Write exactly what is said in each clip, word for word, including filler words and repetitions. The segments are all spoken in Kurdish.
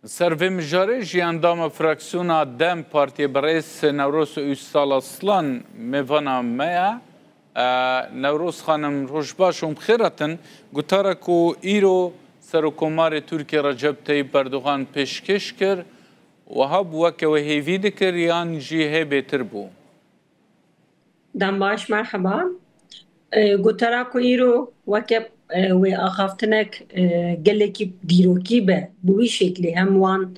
Ser vê mijarê jî endama fraksiyona DEM Partiyê birêz Newroz Üstal Aslan mêvana me ye. E, Newroz Xanim, roj baş û bi xêr hatin. Gotara ku îro Serokkomarê Tirkiyê Recep Tayyip Erdogan pêşkêş kir, wiha bû weke wê hêvî dikir yan jî hê bêtir bû? Dem baş, merheba. E, gotara ku îro weke, e, wê axaftinek, e, gelekî dîrokî be, bi wî şeklî hem wan,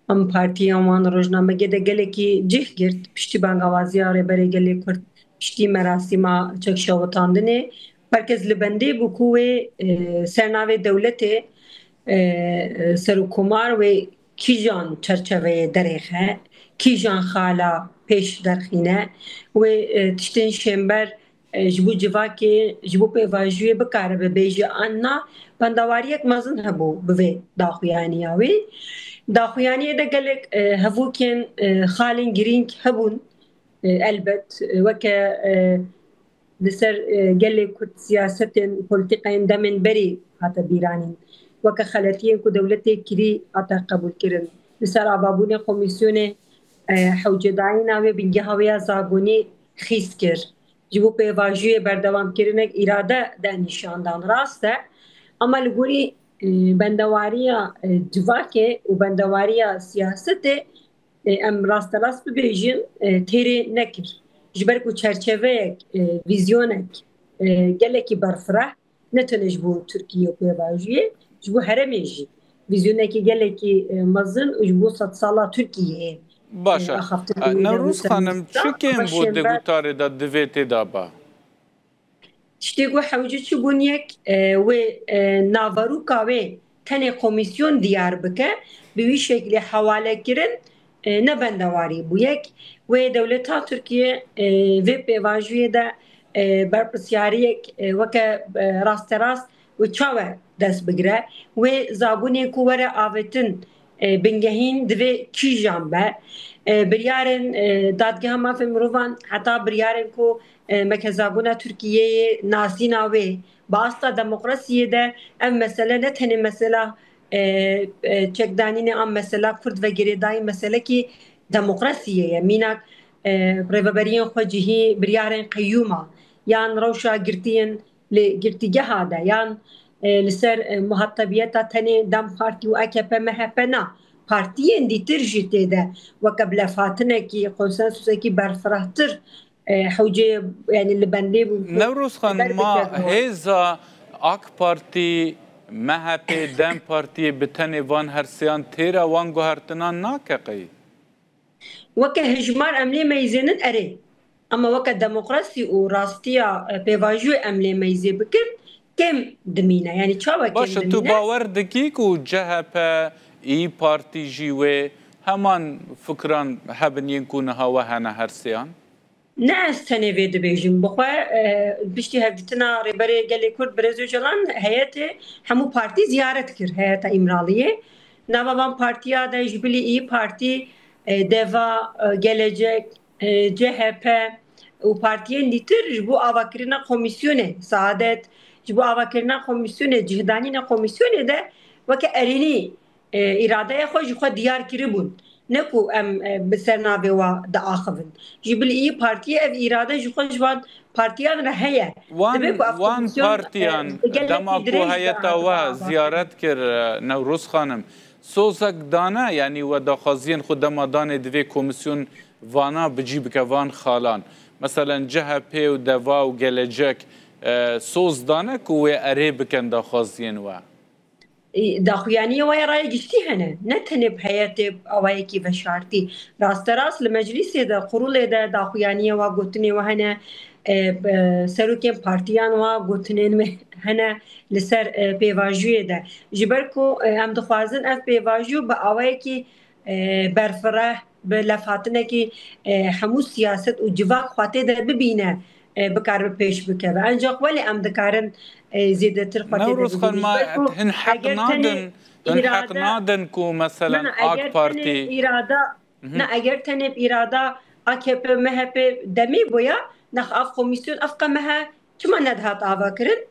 hem partiyan wan rojnamegê de gelekî cih girt, piştî bangawaziya Rêberê Gelê Kurd, piştî merasîma çekşewitandinê, herkes li bendê bû ku wê, e, ser navê dewletê, e, e, serokkomar wê kîjan çerçeveyê derêxe, kîjan xala pêş derxîne, wê, e, tiştên şênber, e, ji bo civakê, ji bo pêvajoyê bikaribe bêje an na, bendawariyek mezin hebû bi vê daxuyaniya wê. Daxuyaniyê de gelek, e, hevokên, e, xalên girîng hebûn, e, elbet, e, weke, e, li ser, e, gelê Kurd siyasetên, polîtîkayên demên berî hate bîranîn. Weke xeletiyên ku dewletê kirî hate qebûlkirin. Li ser avabûnê komîsyonê, e, hewcedayîna wê bingeha wê ya zagonî xîst kir. Ji bo pêvajoyê berdewamkirinek îrade de nîşan dan rast e. Ama li gorî, e, bendewariya, e, civakê û bendewariya siyasetê, e, em rasterast bibêjin, e, têrê nekir. Ji ber ku çerçeveyek, e, vîzyonek, e, gelekî berfireh, ne tenê ji bo Tirkiye û pêvajoyê, ji bo herêmê jî vîzyonekî gelekî, e, mezin û ji bo sedsala Tirkiyeyê, Baş e. e, axaftin E, Newroz Xanim, çi kêm bû di gotarê de divê tê de ba? Tiştê ku hewce çi bûn yek, e, wê, e, naveroka wê tenê komîsyon diyar bike, bi wî şeklê hewale kirin, e, ne bendewarî bû. Yek, wê dewleta Tirkiye, e, vê pêvajoyê de, e, berpirsyariyek, e, weke, e, rasterast û çawe dest bigire. Wê zabûnê ku were avêtin, e, bingehîn divê kîjan be? E, biryarên, e, Dadgeha Mafê Mirovan heta biryarên ku, e, me kezabûna Tirkiyeyê nasîna wê. Bi asta demokrasiyê de ev mesele ne tenê mesela, e, e, çekdanînê an mesela Kurd ve girêdayî meselekî demokrasiyê ye. Mînak, e, rêveberiyên xwecihî, biryarên qeyûma yan rewşa girtiyên li girtîgeha de yan, e, li ser, e, muhatebiyeta tenê DEM Partî û A K P M H P na, partiyên dîtir jî tê de weke bi levhatinekî, konsensusekî berfirehtir, e, hewceyê, yanî li bendê bû. Newroz Xan, ma hêza AK Partî, M H P, DEM Partiyê bi tenê van herseyan têra wan guhertinan nake qey? Weke hijmar em lê meyzênin erê. Ama weke demokrasî û rastiya, e, pêvajoyê em lê meyzê bikin, kêm dimîne. Yanî çawa kêm Baş e, tu dimîne? Bawer dikî ku C H P, İYİ Partî jî wê heman fikran hebin yên ku niha we hene herseyan? Ne ez tenê vê dibêjim. Bi xwe, e, piştî hevdîtina Rêberê Gelê Kurd Birêz Ocalan heyetê hemû partî ziyaret kir, heyeta Îmraliyê. Nava van partiya de ji bilî İYİ Partî, e, Deva, e, Gelecek, e, C H P û partiyên dîtir ji bo avakirina komîsyonê, Saadet, ji bo avakirina komîsyonê, cihdanîna komîsyonê de weke erênî, e, îradeya xwe ji xwe diyar kiribûn. Ne ku em, e, bi ser navê wa diaxivin. Ji bilî İYİ Partiyê ev îrade ji xwe ji van partiyan re heye. Wan, Dibe ku ev wan komîsyon, e, partiyan bi gelekî dema ku dirêj heyeta de we ziyaret kir, e, Newroz Xanim, sozek dane, yanî we daxwaziyên xwe dema danê divê komîsyon vana bi cî bike van xalan. Meselen C H P û Deva û Gelecek, e, soz dane ku wê erê bikin daxwaziyên we? Daxuyaniyê we ya raya giştî hene. Ne tenê bi heyetê awayekî veşartî. Rasterast li meclîsê de, qurulê de daxuyaniyê we, gotinê we hene, e, e, serokên partiyan we gotinên wê hene li ser, e, pêvajoyê de. Ji ber ku, e, em dixwazin ev pêvajo bi awayekî, e, berfireh, bi levhatinekî, e, hemû siyaset û civak xwe tê de bibîne, e, bikaribe pêş bikeve. Ancak welê em dikarin, e, zêdetir xwe tê de Newroz Xanma, bibîne. Ji ber ku hin heq eger tenê nadin, hin heq îrade, nadin ku meselen na, na, AK eger tenê Partî îrada, Mhm. na, eger tenê bi îrada A K P M H P demê boya, nex ev komîsyon ev qemehe çima nedihat ava kirin?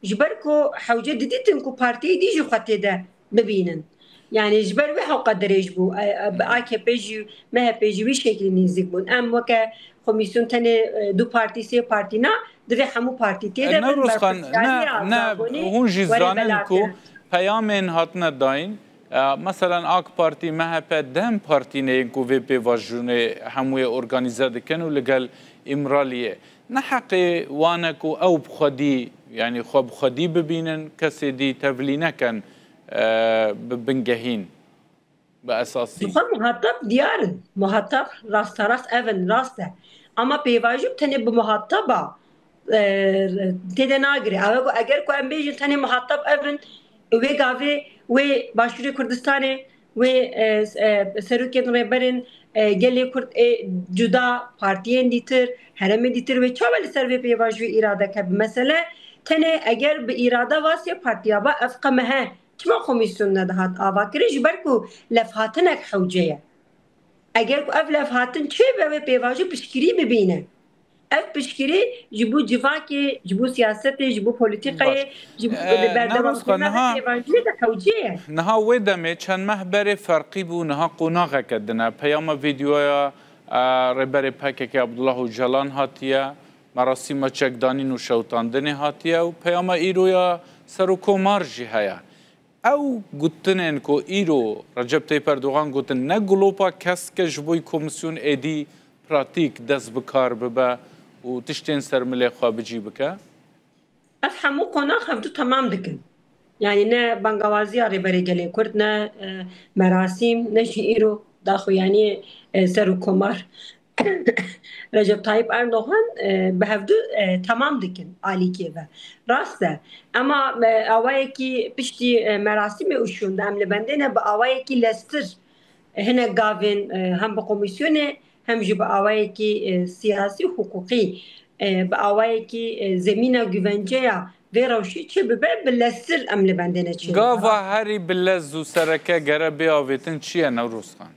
Ji ber ku hewce didîtin ku partiyê dî jî xwe tê de bibînin. Yani ji ber wê hewqa dirêj bû. E, e, bi A K P jî, M H P jî wî şeklî nêzîk bûn. Em weke komîsyon tenê, e, du partî, sê partî na, divê hemû partî tê de bin, Newroz Xan, berpirsiyariya ne, ne, zagonê hûn jî were zanin ku belavkirin. Peyamên hatine dayîn, e, meselan A K Partî, M H P, DEM Partî ne yên ku vê pêvajoyê hemûyê organîze dikin û li gel Îmraliyê. Ne heqê wan e ku ew bi xwedî, yanî xwe bi xwedî bibînin, kesê dî tevlî nekin, e, bi bingehîn, bi esasî. Xwe muhatap diyar in. Muhatap rasterast ev in, rast e. Ama pêvajo tenê bi muhataba, e, tê de nagire. Ew e ku eger ku em bêjin tenê muhatap ev in, wê gavê wê Başûrê Kurdistanê, wê, e, s-, e, serokên rêberên, e, gelê Kurd ê cuda, partiyên dîtir, herêmên dîtir wê çawa li ser vê pêvajoyê îrade keve? Mesele tenê eger bi îrade va sê partiya ba ev qe mehe. Çima komîsyon nedihat avakirin? Ji ber ku levhatinek hewce ye. Eger ku ev levhatin çêbe, wê pêvajo piştgirî bibîne. Ev piştgirî ji bo civakê, ji bo siyasetê, ji bo polîtîkayê, Baş. ji bo Ee, berdewamkirina Newroz Xan, vê niha, pêvajoyê de hewce ye. Niha wê demê çend meh berê ferqî bû, niha qonaxeke din e. Peyama vîdyoya, e, Rêberê P K K Abdullah Ocalan hatiye, merasîma çekdanîn û şewitandinê hatiye û peyama îroya Serokkomar jî heye. Ew gotinên ku îro Recep Tayyip Erdogan gotin, ne gulopa kesk e ji bo komîsyon êdî pratîk dest bi kar bibe û tiştên ser milê xwe bi cî bike? Ev hemû qonax hevdu temam dikin. Yanî ne bangawaziya Rêberê Gelê Kurd, ne, e, merasîm, ne jî îro daxuyaniyê, e, Serokkomar Recep Tayyip Erdogan, e, bi hevdu, e, temam dikin alîkê ve. Rast e. Ema, e, awayekî piştî, e, merasîmê û şûnde em li bendê ne bi awayekî leztir, e, hinek gavên, e, hem bi komîsyonê hem jî bi awayekî, e, siyasî û hiqûqî, e, bi awayekî, e, zemîna güvenceya vê rewşî çi bibe, bi leztir em li bendê ne çê. Gava herî bi lez û sereke gere bê avêtin çi ye Newroz Xan?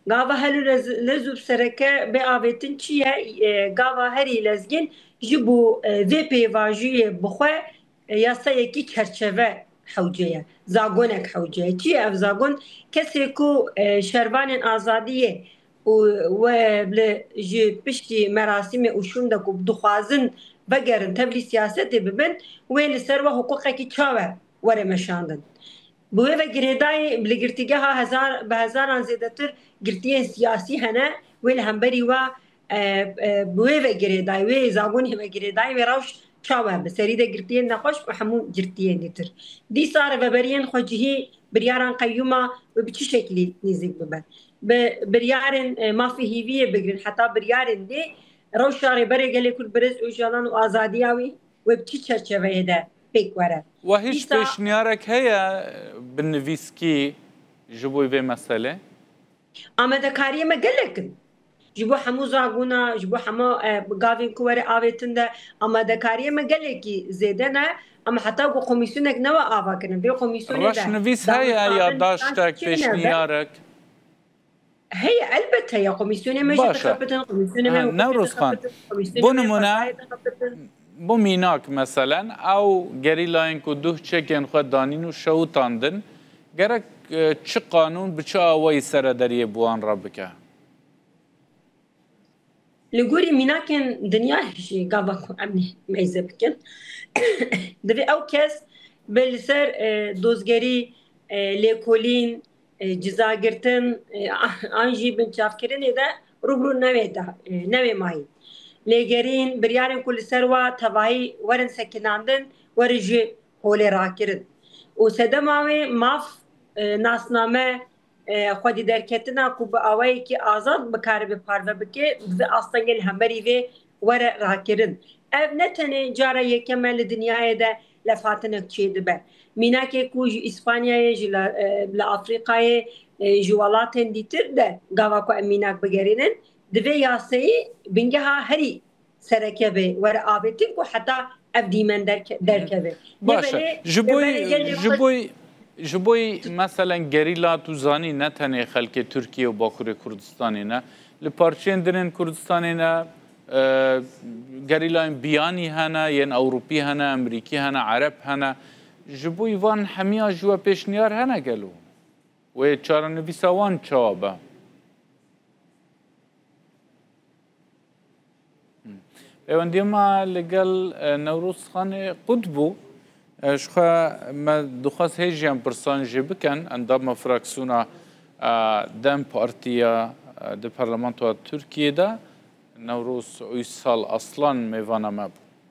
Gava herî lez, lez û sereke bê avêtin çi ye? E, gava herî lezgîn ji bo, e, vê pêvajoyê bi xwe, e, yasayekî çerçeve hewce ye, zagonek hewce ye. Çi ye ev zagon? Kesê ku, e, şervanên azadiyê û we li ji piştî merasîmê û şûnde ku dixwazin vegerin tevlî siyasetê bibin, wê li ser we hiqûqekî çawa were meşandin. Bi wê ve girêdayî li girtîgeha hezar, bi hezaran zêdetir girtiyên siyasî hene, wê li hemberî we, e, e, bi wê ve girêdayî, wê zagonê ve girêdayî, wê rewş çawa bi serî de girtiyên nexweş û hemû girtiyên dîtir. Dîsa rêveberiyên xwecihî biryaran qeyûma wê bi çi şeklî nêzîk bibe? Bi biryarên, e, mafê hîviyê bigirin heta biryarên dê rewşa Rêberê Gelê Kurd Birêz Ocalan û azadiya wî wê bi çi çerçeveyê de pêk were? Wa hîç Dîsa pêşniyarek heye bi nivîskî ji bo vê meselê? Amadekariyê me gelek in. Ji bo hemû zagona, ji bo hema, e, gavên ku were avêtin de amadekariyê me gelekî zêde ne. Em heta ku komîsyonek newe ava kirin. Vê komîsyonê de Reşnivîs heye ya danûstandin daştek, çênebe. Pêşniyarek? Heye, elbet heye. Komîsyonê me jî Baş e. dixebitin, komîsyonê me Ha, hukukê Newroz Xan, dixebitin, komîsyonê bo me nimûne, qezayê dixebitin. Bo mînak, meselen, ew gerîlayên ku duh çekên xwe danîn û şewitandin, gerek, e, çi qanûn bi çi awayî serederiyê bi wan re bike? Li gorî mînakên dinya jî gava ku em meyze bikin, divê ew kes bi li ser, e, dozgerî, e, lêkolîn, e, cizagirtin, e, an jî binçavkirinê de rûbirû newê de, e, newê mayî. Lêgerîn, biryarên ku li ser wa tevahî werin sekinandin, werin ji holê rakirin. Û sedema wê maf, e, nasname, e, xwedî derketina ku bi awayekî azad bikaribe parve bike, bi vê astengê li hemberî vê were rakirin. Ev ne tenê cara yekem e li dinyayê de levhatinek çêdibe. Mînakê ku ji Îspanyayê, ji la-, e, li Afrîkayê, e, ji welatên dîtir de gava ku em mînak bigerînin, divê yasayî bingeha herî sereke be were avêtin ku heta ev dîmen derke-, derkeve. Baş e. Lêbelê, Ji bo, lêbelê gelê ji xwe bo, ji bo, meselen, gerîla tu zanî ne tenê xelkê Tirkiye û Bakurê Kurdistanê ne. Li parçeyên din ên Kurdistanê ne, e, gerîlayên biyanî hene, yên Ewropî hene, Emerîkî hene, Ereb hene. Ji bo van hemiya ji we pêşniyar hene gelo? Wê çarenivîsa wan çawa be? Pêwendiya me li gel, e, Newroz Xanê Qut bû. E, ji xwe me dixwest hê jî em pirsan jê bikin. Endama fraksiyona, e, DEM Partiya, e, di Parlamentoya Tirkiyê de Newroz Uysal Aslan mêvana me bû.